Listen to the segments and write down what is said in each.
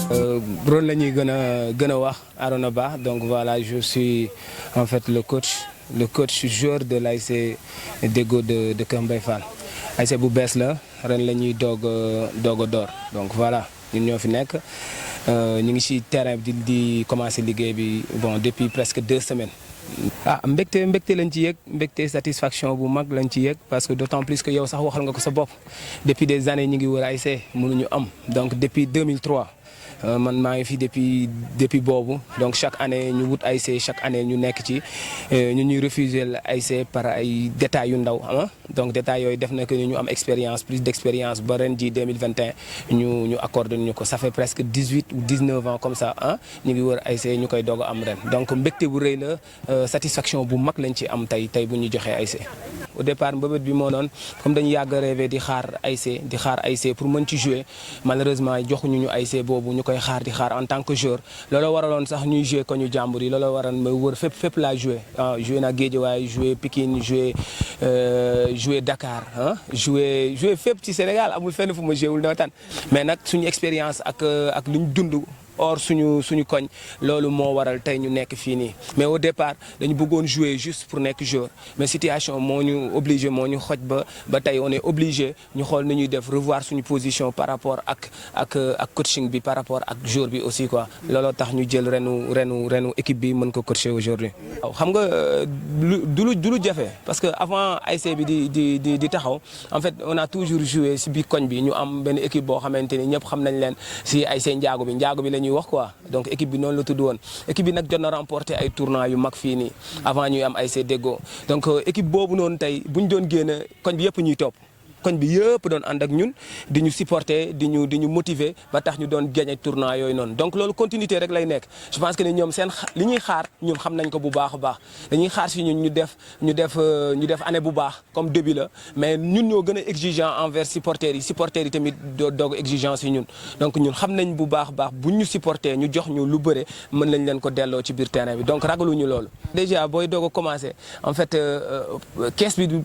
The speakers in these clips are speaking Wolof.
Ron la ñuy gën a wax Arona Ba donc voilà je suis en fait le coach joueur de l'ASC Deggo de Kër Mbaye Fall ASC bu bees la ren la ñuy doog a door donc voilà ñun ñoo fi nekk ñu ngi ci terrain bi di commencer liggéey bi bon depuis presque 2 semaines. mbégte lañ ci yëg mbégte satisfaction bu mag lañ ci yëg parce que d'autant plus que yow sax waxal nga ko sa bopp depuis des années ñu ngi wër ASC mënuñu am donc depuis 2003. man maa ngi fi depuis boobu donc chaque année ñu wut ASC chaque année ñu nekk ci ñu ñuy refuser l'ASC par ay détails yu ndaw donc détails yooyu def na que ñu am expérience plus d'expérience ba ren ji 2021 ñu accordé ñu ko ça fait presque 18 ou 19 ans comme ça ñu ngi wër ASC ñu koy doog a am ren donc mbégte bu rëy la satisfaction bu mag lañ ci am tey bu ñu joxee ASC. au départ mbëbët bi moo doon comme dañu yàgg rêvé di xaar ASC pour mën ci jouer malheureusement joxuñu ñu ASC boobu ñu koy xaar di xaar en tant que joueur loolu waraloon sax ñuy jouer ko ñu jàmbur yi loolu waral ma wër fépp laa jouer jouer naa Guédiawaye jouer Pikine jouer Dakar jouer fépp ci Sénégal amul fenn fu ma jouer wul nawetaan mais nag suñu expérience ak lu ñu dund or suñu koñ loolu moo waral tey ñu nekk fii nii mais au départ dañu bëggoon jouer juste pour nekk joueur mais situation moo ñu obligé moo ñu xoj ba tey on est obligé ñu xool ni ñuy def revoir suñu position par rapport ak coaching bi par rapport ak joueur bi aussi quoi looloo tax ñu jël renu équipe bi mën ko coacher aujourd'hui. waaw xam nga du lu jafe parce que avant ASC bi di taxaw en fait on a toujours joué si biir koñ bi ñu am benn équipe boo xamante ni ñëpp xam nañ leen si ASC Njaago bi la ñuy wax quoi donc équipe bi noonu la tudd woon équipe bi nag jot na remporter ay tournois yu mag fii nii avant ñuy am ASC Deggo donc équipe boobu noonu tey bu ñu doon génn koñ bi yëpp ñuy topp koñ bi yëpp doon ànd ak ñun di ñu supporter di ñu motiver ba tax ñu doon gagner tournoi yooyu noonu donc loolu continuité rek lay nekk je pense que ni ñoom seen li ñuy xaar ñun xam nañ ko bu baax a baax dañuy xaar si ñun ñu def année bu baax comme début la mais ñun ñoo gën a exigeant envers supporters yi tamit doog exigence yi ñun donc ñun xam nañ bu baax a baax bu ñu supporter ñu jox ñu lu bëre mën nañ leen ko delloo ci biir terrain bi donc ragaluñu loolu. déjà booy doog a commencer en fait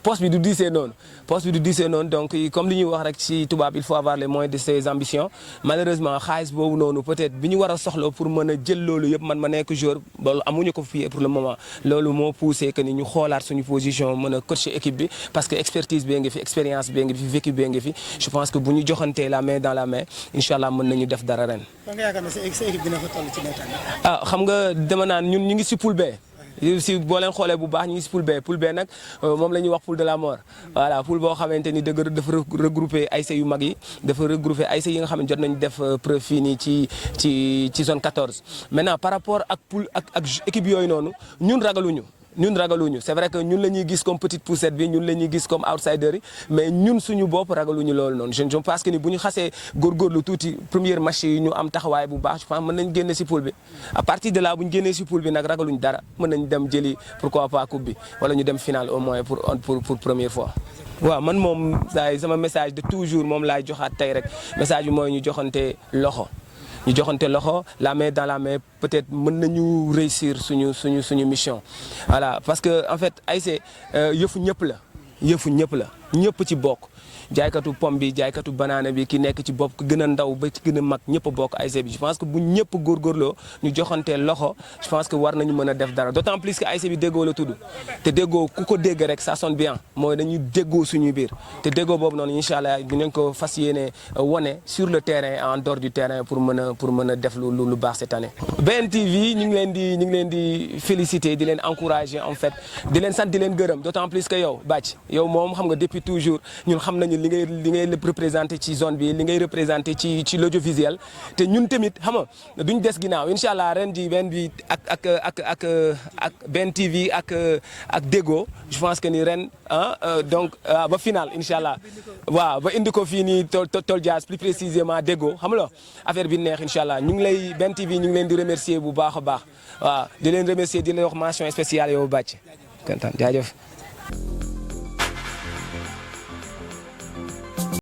poste bi du diisee noonu donc comme li ñuy wax rek ci tubaab il faut avoir les moyens de ses ambitions malheureusement xaalis boobu noonu peut-être bi ñu war a soxla pour mën a jël loolu yëpp man ma nekk joueur loolu amuñu ko fii pour le moment loolu moo poussé que ni ñu xoolaat suñu position mën a coacher équipe bi parce que expertise bee ngi fi expérience bee ngi fi vécu bee ngi fi je pense que bu ñu joxantee la main dans la main incha allah mën nañu def dara ren. nga yaakaar ne sa équipe dina fa toll ci nawetaan xam nga dama naan ñun ñu ngi ci poule B. si boo leen xoolee bu baax ñu ngi si poule B nag moom la ñuy wax poule de la mort voilà poule boo xamante ni dafa regrouper ASC yu mag yi dafa regrouper ASC yi nga xam ne jot nañu def preuve fii nii ci zone 14 maintenant par rapport ak poule ak équipe yooyu noonu ñun ragaluñu c'est vrai que ñun la ñuy gis comme petite poussette bi ñun la ñuy gis comme outsider yi mais ñun suñu bopp ragaluñu loolu noonu je pense que ni bu ñu xasee góorgóorlu tuuti première match yi ñu am taxawaay bu baax je pense mën nañ génne si poule bi à partir de là bu ñu génnee si poule bi nag ragaluñ dara mën nañ dem jëli pourquoi pas coupe bi wala ñu dem finale au moins pour première fois. waaw man moom sama message de toujours moom laay joxaat tey rek message bi mooy ñu joxante loxo. la main dans la main peut-être mën nañu réussir suñu mission voilà parce que en fait ASC yëfu ñëpp la ñëpp ci bokk jaaykatu pomme bi jaaykatu banana bi ki nekk ci bopp ku gën a ndaw ba ci gën a mag ñëpp a bokk ASC bi je pense que bu ñëpp góorgóorloo ñu joxantee loxo je pense que war nañu mën a def dara d'autant plus que ASC bi déggoo la tudd te déggoo ku ko dégg rek ça sonne bien mooy dañuy déggoo suñuy biir te déggoo boobu noonu incha allah dinañ ko fas yéene wone sur le terrain en dehors du terrain pour mën a def lu baax cette année. BNTV ñu ngi leen di féliciter di leen encourager en fait di leen sant di leen gërëm d'autant plus que yow Bathie yow moom xam nga depuis toujours ñun xam nañu li ngay représenté ci zone bi li ngay représenté ci l'audiovisuel te ñun tamit xam nga duñ des ginnaaw incha allah ren ji benn bi ak BNTV ak Deggo je pense que ni ren donc ba final incha allah waaw ba indi ko fii nii Tol Dias plus précisément Deggo xam nga affaire bi neex incha allah ñu ngi lay BNTV ñu ngi leen di remercier bu baax a baax waaw di leen remercier di leen wax mention spéciale yow Bathie kontaan jaajëf.